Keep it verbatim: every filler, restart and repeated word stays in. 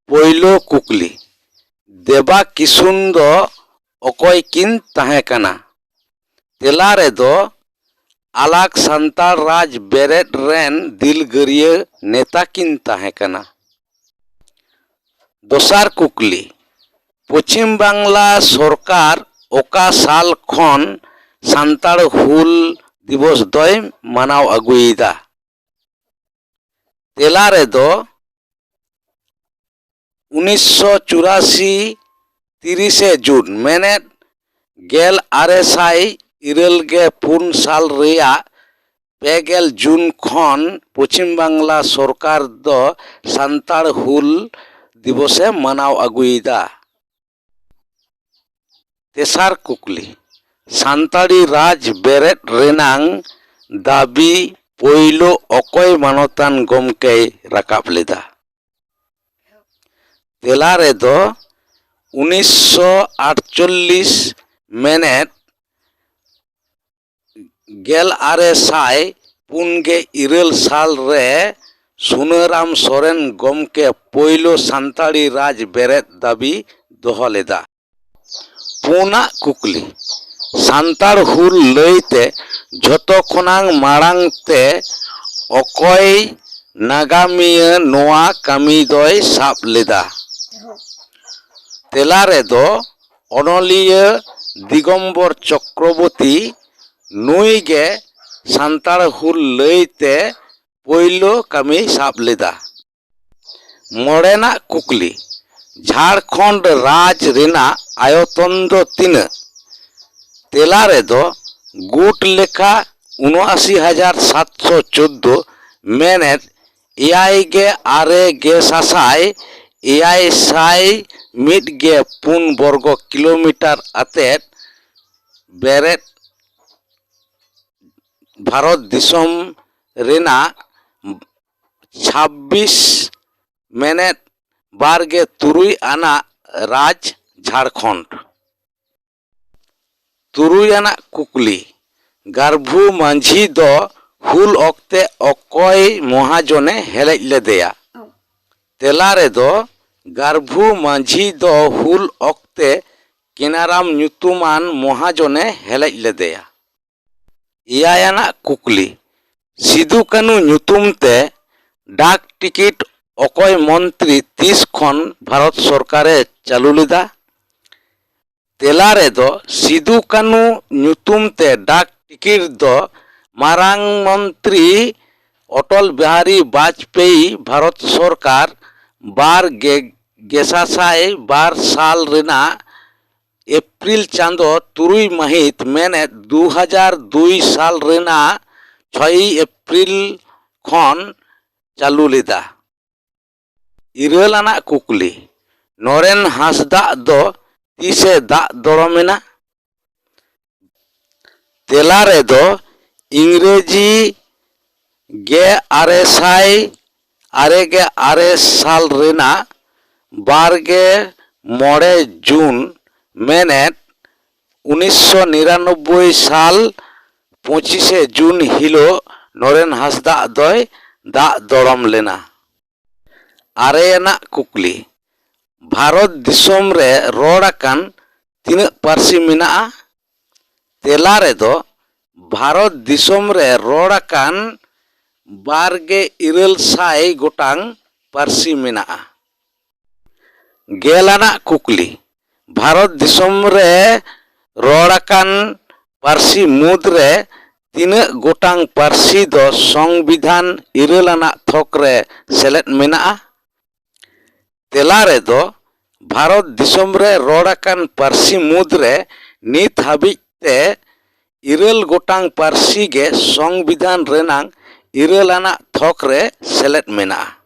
ᱯᱳᱭᱞᱳ ᱠᱩᱠᱞᱤ, ᱫᱮᱵᱟ ᱠᱤᱥᱩᱱ ᱫᱚ ᱚᱠᱚᱭ ᱠᱤᱱ ᱛᱟᱦᱮᱸ ᱠᱟᱱᱟ? ᱛᱮᱞᱟ ᱨᱮᱫᱚ ᱟᱞᱟᱜᱽ ᱥᱟᱱᱛᱟᱲ ᱨᱟᱡᱽ ᱵᱮᱨᱮᱫ ᱨᱮᱱ ᱫᱤᱞᱜᱟᱹᱨᱤᱭᱟᱹ ᱱᱮᱛᱟ ᱠᱤᱱ ᱛᱟᱦᱮᱸ ᱠᱟᱱᱟ᱾ ᱫᱚᱥᱟᱨ ᱠᱩᱠᱞᱤ, ᱯᱚᱪᱷᱤᱢ ᱵᱟᱝᱞᱟ ᱥᱚᱨᱠᱟᱨ ᱚᱠᱟ ᱥᱟᱞ ᱠᱷᱚᱱ ᱥᱟᱱᱛᱟᱲ ᱦᱩᱞ ᱫᱤᱵᱚᱥ ᱫᱚᱭ ᱢᱟᱱᱟᱣ ᱟᱹᱜᱩᱭᱮᱫᱟ? ᱛᱮᱞᱟ ᱨᱮᱫᱚ ᱩᱱᱤᱥᱥᱚ ᱪᱩᱨᱟᱥᱤ ᱛᱤᱨᱤᱥᱮ ᱡᱩᱱ, ᱢᱮᱱᱮᱫ ᱜᱮᱞ ᱟᱨᱮ ᱥᱟᱭ ᱤᱨᱟᱹᱞ ᱜᱮ ᱯᱩᱱ ᱥᱟᱞ ᱨᱮᱭᱟᱜ ᱯᱮ ᱜᱮᱞ ᱡᱩᱱ ᱠᱷᱚᱱ ᱯᱚᱪᱷᱤᱢ ᱵᱟᱝᱞᱟ ᱥᱚᱨᱠᱟᱨ ᱫᱚ ᱥᱟᱱᱛᱟᱲ ᱦᱩᱞ ᱫᱤᱵᱚᱥᱮ ᱢᱟᱱᱟᱣ ᱟᱹᱜᱩᱭᱮᱫᱟ᱾ ᱛᱮᱥᱟᱨ ᱠᱩᱠᱞᱤ, ᱥᱟᱱᱛᱟᱲᱤ ᱨᱟᱡᱽ ᱵᱮᱨᱮᱫ ᱨᱮᱱᱟᱝ ᱫᱟᱹᱵᱤ ᱯᱳᱭᱞᱳ ᱚᱠᱚᱭ ᱢᱟᱱᱚᱛᱟᱱ ᱜᱚᱢᱠᱮᱭ ᱨᱟᱠᱟᱵ ᱞᱮᱫᱟ? ᱛᱮᱞᱟ ᱨᱮᱫᱚ ᱩᱱᱤᱥᱥᱚ ᱟᱴᱪᱚᱞᱞᱤᱥ, ᱢᱮᱱᱮᱫ ᱜᱮᱞ ᱟᱨᱮ ᱥᱟᱭ ᱯᱩᱱ ᱜᱮ ᱤᱨᱟᱹᱞ ᱥᱟᱞ ᱨᱮ ᱥᱩᱱᱟᱹᱨᱟᱢ ᱥᱚᱨᱮᱱ ᱜᱚᱢᱠᱮ ᱯᱳᱭᱞᱳ ᱥᱟᱱᱛᱟᱲᱤ ᱨᱟᱡᱽ ᱵᱮᱨᱮᱫ ᱫᱟᱹᱵᱤ ᱫᱚᱦᱚ ᱞᱮᱫᱟ᱾ ᱯᱩᱱᱟᱜ ᱠᱩᱠᱞᱤ, ᱥᱟᱱᱛᱟᱲ ᱦᱩᱞ ᱞᱟᱹᱭᱛᱮ ᱡᱷᱚᱛᱚ ᱠᱷᱚᱱᱟᱝ ᱢᱟᱲᱟᱝ ᱛᱮ ᱚᱠᱚᱭ ᱱᱟᱜᱟᱢᱤᱭᱟᱹ ᱱᱚᱣᱟ ᱠᱟᱹᱢᱤ ᱫᱚᱭ ᱥᱟᱵ ᱞᱮᱫᱟ? ᱛᱮᱞᱟ ᱨᱮᱫᱚ ᱚᱱᱚᱞᱤᱭᱟᱹ ᱫᱤᱜᱚᱢᱵᱚᱨ ᱪᱚᱠᱨᱚᱵᱚᱨᱛᱤ, ᱱᱩᱭ ᱜᱮ ᱥᱟᱱᱛᱟᱲ ᱦᱩᱞ ᱞᱟᱹᱭᱛᱮ ᱯᱳᱭᱞᱳ ᱠᱟᱹᱢᱤᱭ ᱥᱟᱵ ᱞᱮᱫᱟ᱾ ᱢᱚᱬᱮᱱᱟᱜ ᱠᱩᱠᱞᱤ, ᱡᱷᱟᱲᱠᱷᱚᱸᱰ ᱨᱟᱡᱽ ᱨᱮᱱᱟᱜ ᱟᱭᱚᱛᱚᱱ ᱫᱚ ᱛᱤᱱᱟᱹᱜ? ᱛᱮᱞᱟ ᱨᱮᱫᱚ ᱜᱩᱴ ᱞᱮᱠᱷᱟ ᱩᱱᱚᱟᱥᱤ ᱦᱟᱡᱟᱨ ᱥᱟᱛᱥᱚ ᱪᱳᱫᱫᱳ, ᱢᱮᱱᱮᱫ ᱮᱭᱟᱭ ᱜᱮ ᱟᱨᱮ ᱜᱮ ᱥᱟᱥᱟᱭ ᱮᱭᱟᱭ ᱥᱟᱭ ᱢᱤᱫ ᱜᱮ ᱯᱩᱱ ᱵᱚᱨᱜᱚ ᱠᱤᱞᱳᱢᱤᱴᱟᱨ ᱟᱛᱮᱫ ᱵᱮᱨᱮᱫ ᱵᱷᱟᱨᱚᱛ ᱫᱤᱥᱚᱢ ᱨᱮᱱᱟᱜ ᱪᱷᱟᱵᱵᱤᱥ, ᱢᱮᱱᱮᱫ ᱵᱟᱨ ᱜᱮ ᱛᱩᱨᱩᱭ ᱟᱱᱟᱜ ᱨᱟᱡᱽ ᱡᱷᱟᱲᱠᱷᱚᱸᱰ᱾ ᱛᱩᱨᱩᱭ ᱟᱱᱟᱜ ᱠᱩᱠᱞᱤ, ᱜᱟᱨᱵᱷᱩ ᱢᱟᱹᱡᱷᱤ ᱫᱚ ᱦᱩᱞ ᱚᱠᱛᱮ ᱚᱠᱚᱭ ᱢᱚᱦᱟᱡᱚᱱᱮ ᱦᱮᱞᱮᱡ ᱞᱮᱫᱮᱭᱟ? ᱛᱮᱞᱟ ᱨᱮᱫᱚ ᱜᱟᱨᱵᱷᱩ ᱢᱟᱹᱡᱷᱤ ᱫᱚ ᱦᱩᱞ ᱚᱠᱛᱮ ᱠᱮᱱᱟᱨᱟᱢ ᱧᱩᱛᱩᱢᱟᱱ ᱢᱚᱦᱟᱡᱚᱱᱮ ᱦᱮᱞᱮᱡ ᱞᱮᱫᱮᱭᱟ᱾ ᱮᱭᱟᱭ ᱟᱱᱟᱜ ᱠᱩᱠᱞᱤ, ᱥᱤᱫᱩ ᱠᱟᱹᱱᱩ ᱧᱩᱛᱩᱢ ᱛᱮ ᱰᱟᱠ ᱴᱤᱠᱤᱴ ᱚᱠᱚᱭ ᱢᱚᱱᱛᱨᱤ ᱛᱤᱥ ᱠᱷᱚᱱ ᱵᱷᱟᱨᱚᱛ ᱥᱚᱨᱠᱟᱨᱮ ᱪᱟᱹᱞᱩ ᱞᱮᱫᱟ? ᱛᱮᱞᱟ ᱨᱮᱫᱚ ᱥᱤᱫᱩ ᱠᱟᱹᱱᱩ ᱧᱩᱛᱩᱢ ᱛᱮ ᱰᱟᱠ ᱴᱤᱠᱤᱴ ᱫᱚ ᱢᱟᱨᱟᱝ ᱢᱚᱱᱛᱨᱤ ᱚᱴᱚᱞ ᱵᱤᱦᱟᱨᱤ ᱵᱟᱡᱽᱯᱮᱭᱤ ᱵᱷᱟᱨᱚᱛ ᱥᱚᱨᱠᱟᱨ ᱵᱟᱨ ᱜᱮ ᱜᱮᱥᱟᱥᱟᱭ ᱵᱟᱨ ᱥᱟᱞ ᱨᱮᱱᱟᱜ ᱮᱯᱨᱤᱞ ᱪᱟᱸᱫᱚ ᱛᱩᱨᱩᱭ ᱢᱟᱹᱦᱤᱛ, ᱢᱮᱱᱮᱫ ᱫᱩ ᱦᱟᱡᱟᱨ ᱫᱩᱭ ᱥᱟᱞ ᱨᱮᱱᱟᱜ ᱪᱷᱚᱭ ᱮᱯᱨᱤᱞ ᱠᱷᱚᱱ ᱪᱟᱹᱞᱩ ᱞᱮᱫᱟ᱾ ᱤᱨᱟᱹᱞ ᱟᱱᱟᱜ ᱠᱩᱠᱞᱤ, ᱱᱚᱨᱮᱱ ᱦᱟᱸᱥᱫᱟᱜ ᱫᱚ ᱛᱤᱥᱮ ᱫᱟᱜ ᱫᱚᱲᱚᱢᱮᱱᱟ? ᱛᱮᱞᱟ ᱨᱮᱫᱚ ᱤᱝᱨᱮᱡᱤ ᱜᱮ ᱟᱨᱮ ᱥᱟᱭ ᱟᱨᱮ ᱜᱮ ᱟᱨᱮ ᱥᱟᱞ ᱨᱮᱱᱟᱜ ᱵᱟᱨ ᱜᱮ ᱢᱚᱬᱮ ᱡᱩᱱ, ᱢᱮᱱᱮᱫ ᱩᱱᱤᱥᱥᱚ ᱱᱤᱨᱟᱱᱚᱵᱵᱳᱭ ᱥᱟᱞ ᱯᱚᱸᱪᱤᱥᱮ ᱡᱩᱱ ᱦᱤᱞᱳᱜ ᱱᱚᱨᱮᱱ ᱦᱟᱸᱥᱫᱟᱜ ᱫᱚᱭ ᱫᱟᱜ ᱫᱚᱲᱚᱢ ᱞᱮᱱᱟ᱾ ᱟᱨᱮ ᱟᱱᱟᱜ ᱠᱩᱠᱞᱤ, ᱵᱷᱟᱨᱚᱛ ᱫᱤᱥᱚᱢ ᱨᱮ ᱨᱚᱲ ᱟᱠᱟᱱ ᱛᱤᱱᱟᱹᱜ ᱯᱟᱹᱨᱥᱤ ᱢᱮᱱᱟᱜᱼᱟ? ᱛᱮᱞᱟ ᱨᱮᱫᱚ ᱵᱷᱟᱨᱚᱛ ᱫᱤᱥᱚᱢ ᱨᱮ ᱨᱚᱲ ᱟᱠᱟᱱ ᱵᱟᱨ ᱜᱮ ᱤᱨᱟᱹᱞ ᱥᱟᱭ ᱜᱚᱴᱟᱝ ᱯᱟᱹᱨᱥᱤ ᱢᱮᱱᱟᱜᱼᱟ᱾ ᱜᱮᱞ ᱟᱱᱟᱜ ᱠᱩᱠᱞᱤ, ᱵᱷᱟᱨᱚᱛ ᱫᱤᱥᱚᱢ ᱨᱮ ᱨᱚᱲ ᱟᱠᱟᱱ ᱯᱟᱹᱨᱥᱤ ᱢᱩᱫᱽ ᱨᱮ ᱛᱤᱱᱟᱹᱜ ᱜᱚᱴᱟᱝ ᱯᱟᱹᱨᱥᱤ ᱫᱚ ᱥᱚᱝᱵᱤᱫᱷᱟᱱ ᱤᱨᱟᱹᱞ ᱟᱱᱟᱜ ᱛᱷᱚᱠ ᱨᱮ ᱥᱮᱞᱮᱫ ᱢᱮᱱᱟᱜᱼᱟ? ᱛᱮᱞᱟ ᱨᱮᱫᱚ ᱵᱷᱟᱨᱚᱛ ᱫᱤᱥᱚᱢ ᱨᱮ ᱨᱚᱲ ᱟᱠᱟᱱ ᱯᱟᱹᱨᱥᱤ ᱢᱩᱫᱽ ᱨᱮ ᱱᱤᱛ ᱦᱟᱹᱵᱤᱡ ᱛᱮ ᱤᱨᱟᱹᱞ ᱜᱚᱴᱟᱝ ᱯᱟᱹᱨᱥᱤ ᱜᱮ ᱥᱚᱝᱵᱤᱫᱷᱟᱱ ᱨᱮᱱᱟᱝ ᱤᱨᱟᱹᱞ ᱟᱱᱟᱜ ᱛᱷᱚᱠ ᱨᱮ ᱥᱮᱞᱮᱫ ᱢᱮᱱᱟᱜᱼᱟ᱾